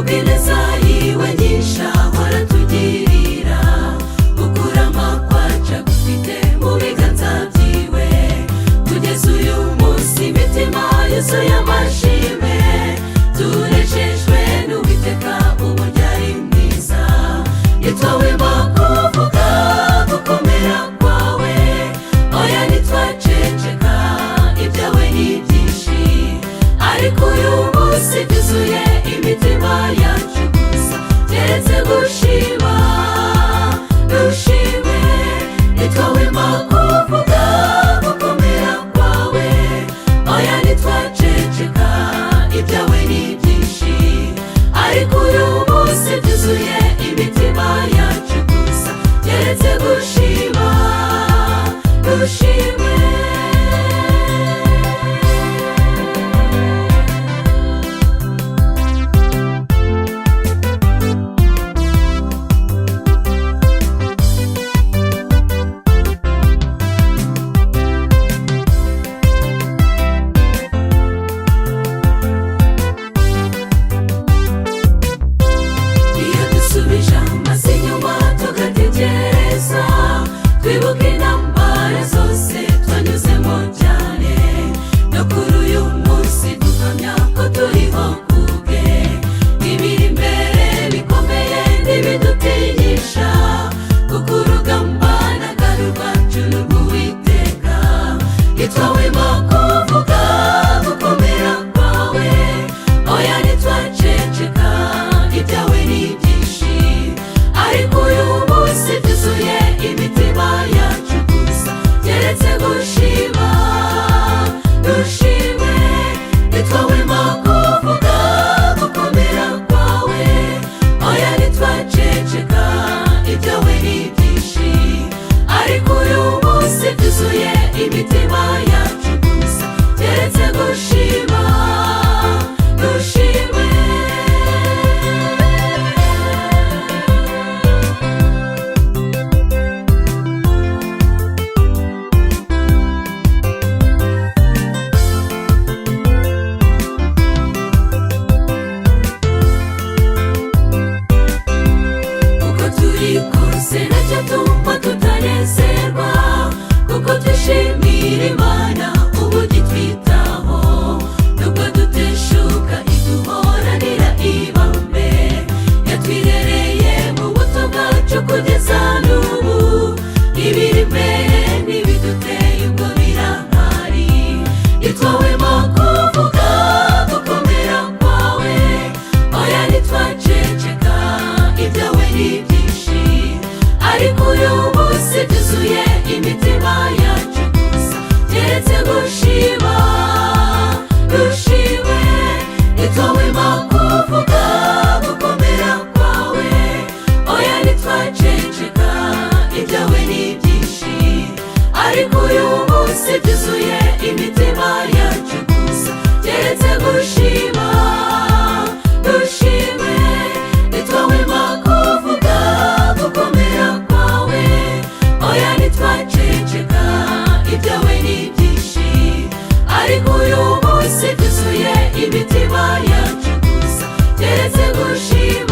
Kubw'ineza yiwe nyinshi ahora atugirira, ukurama kwacu agufite mu biganza byiwe. Kugeza uyu munsi imitima yuzuye amashimwe, tunejejwe n'Uwiteka uburyo ari mwiza. Ntitwahwema kuvuga gukomera kwawe, oya ntitwaceceka, ibyawe ni byinshi. Ariko uyu munsi byuzuye imitima yacu gusa, keretse gushima, dushime. Ntitwahwema kuvuga gukomera kwawe, oya ntitwaceceka, ibyawe ni byinshi. Ariko uyu munsi byuzuye imitima yacu gusa, keretse gushima, dushime. Iyo dusubije amaso inyuma tugatekereza, twibuka intambara zose twanyuzemo cyane, no kuri uyu munsi duhamya ko turiho kubwe. Ibiri imbere bikomeye ntibidutinyisha, kuko urugamba ntabwo rwacu ni urw'Uwiteka. Ntitwahwema kuvuga gukomera kwawe, oya ntitwaceceka, ibyawe ni byinshi. Ariko uyu munsi byuzuye imitima yacu gusa, keretse gushima, dushime. Ntitwahwema kuvuga gukomera kwawe, oya ntitwaceceka, ibyawe ni byinshi. Ariko uyu munsi byuzuye imitima yacu gusa, keretse gushima, dushime. Uko turi kose nacyo tumva tutanezerwa, kuko twishimira Imana uburyo itwitaho. Nubwo duteshuka iduhoranira ibambe, yatwirereye mu buto bwacu kugeza n'ubu. Ibiri imbere ntibiduteye ubwo birahari. Ntitwahwema kuvuga gukomera kwawe, oya ntitwaceceka, ibyawe ni byinshi. Ariko uyu munsi byuzuye imitima yacu gusa, keretse gushima, dushime. Ntitwahwema kuvuga gukomera kwawe, oya ntitwaceceka, ibyawe ni byinshi. Ariko uyu munsi byuzuye imitima yacu gusa, keretse gushima, dushime. Ntitwahwema kuvuga gukomera kwawe, oya ntitwaceceka, ibyawe ni byinshi. Ariko uyu munsi byuzuye imitima yacu gusa, keretse gushima.